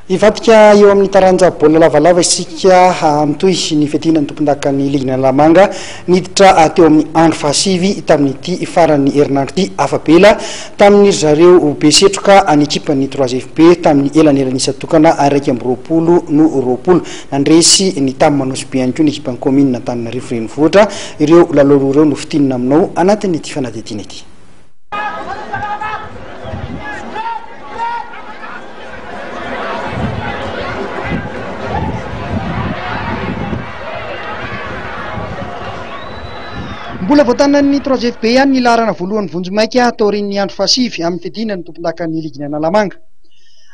Hivadika eo amin'ny taranja baolina lavalava isika mitohy ny fiadiana ny tompondakan'ny ligin'Analamanga niditra teo amin'ny andro fahasivy tamin'ity faran'ny herinandro ity. Afa-bela tamin'ny ry zareo be setroka ny ekipan'ny trois FB tamin'ny elanelan'isa tokana 21 no 20. Nandresy ny TAM Nosy Be ihany koa ny ekipan'ny kaominina Antananarivo Renivohitra. Ireo lalao roa ireo no fintinina aminao anatin'ity fanadihadiana ity. Mbola voatanan'ny trois FB ihany ny laharana voalohany vonjimaika taorian'ny andro fahasivy amin'ny fiadiana ny tompondakan'ny ligin'i Analamanga.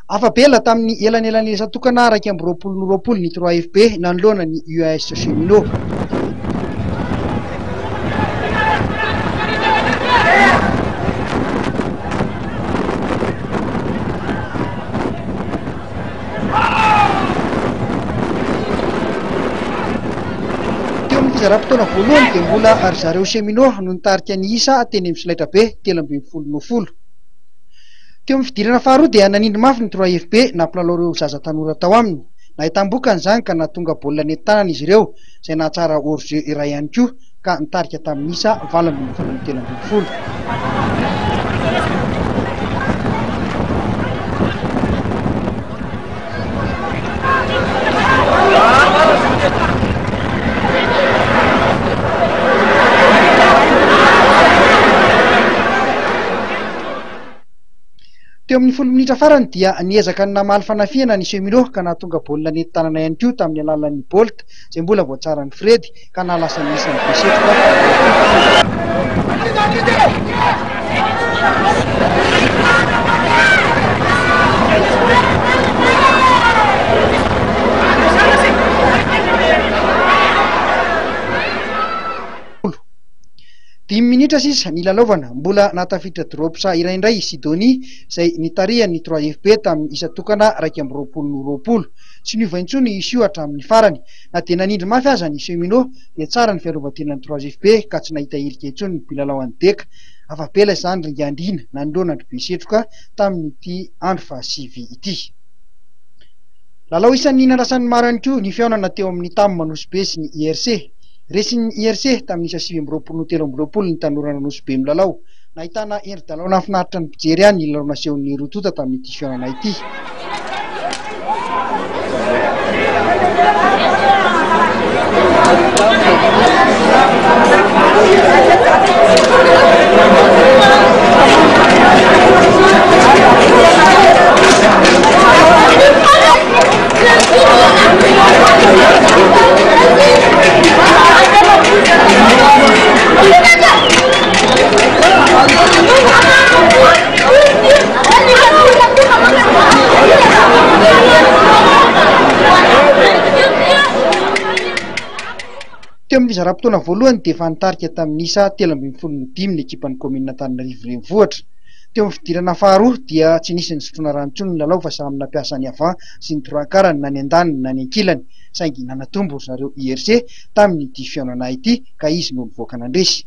Afa-bela tamin'ny elanelan'isa tokana 21 no 20 ny trois FB nanoloana ny UAS Cheminot. Teo amin'ny fizaram-potoana voalohany dia mbola ry zareo Cheminot no nitarika ny isa teny amin'ny solaitrabe, 13 no 10. Teo amin'ny fidirana faharoa dia nanindry mafy ny trois FB nampilalao ireo zaza tanora tao aminy. Nahitam-bokany izany ka nahatonga baolina nentin-tanana izy ireo, izay nahatsara hors jeu iray ihany koa ka nitarika tamin'ny isa 18 no 13. Teo amin'ny folo minitra farany dia niezaka ny namaly fanafihana ny Cheminot ka nahatonga baolina nentin-tanana ihany koa tamin'ny alalan'ny Bolt izay mbola voatsaran'i Fred ka nahalasa ny isan'ny be setroka Dimy minitra sisa nilalaovana, mbola nahatafiditra drops iray indray i Sidonie, izay nitarihany ny trois FB tamin'ny isa tokana 21 no 20. Tsy niova intsony i Isio hatramin'ny farany. Na dia nanindry mafy aza ny Cheminot, dia tsara ny fiarovan-tenan'ny trois FB ka tsy nahita hirika intsony ny mpilalao an'i Deka. Afa-bela izany ry Ngandriana nanoloana an-dry Besetroka tamin'ity andro fahasivy ity. Lalao isan'ny nandrasan'ny maro ihany koa ny fihaonana teo amin'ny TAM Nosy Be sy ny IRC. Resin'ny IRC tamin'ny isa 29 no 23 ny tanoran'Anosibe milalao. Nahitana endri-dalao nahafinaritra ny mpijery ihany ny lalao nasehon'ny roa tonta tamin'ity fihaonana ity. Teo amin'ny fizaram-potoana voalohany dia efa nitarika tamin'ny isa 13 no dimy ny ekipan'ny kaominina Antananarivo Renivohitra. Teo amin'ny fidirana faharoa dia tsy nisy nisotroana rano intsony ny lalao fa samy nampiasa ny avant sy ny trois quart na ny andaniny na ny ankilany saingy nanatombo ry zareo IRC tamin'ity fihaonana ity ka izy no nivoaka nandresy.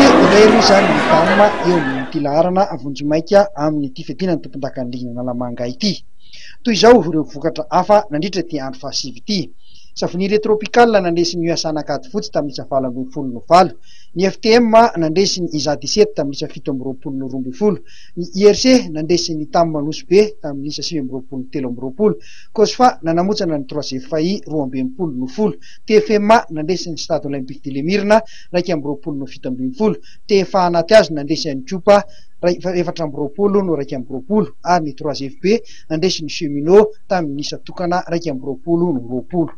Indray aloha izany ny Dam eo ambonin'ity laharana vonjimaika amin'ity fiadiana ny tompondakan'ny ligin'Analamanga ity. Toy izao ireo vokatra hafa nandritra ity andro fahasivy ity. Savonire Tropical nandresy ny USA Ankadifotsy tamin'ny isa 18 no 8. Ny FTM nandresy ny ISA 17 tamin'ny isa 27 no 12. Ny IRC nandresy ny TAM Nosy Be tamin'ny isa 29 no 23. Cosfa nanamotsana ny Trois FAI 62 no 10. TFMA nandresy ny Stade Olympique de l'Emirina 21 no 17. TFA Anatihazo nandresy an'i Kopa 24 no 21 ary ny Trois FB nandresy ny Cheminot tamin'ny isa tokana 21 no 20.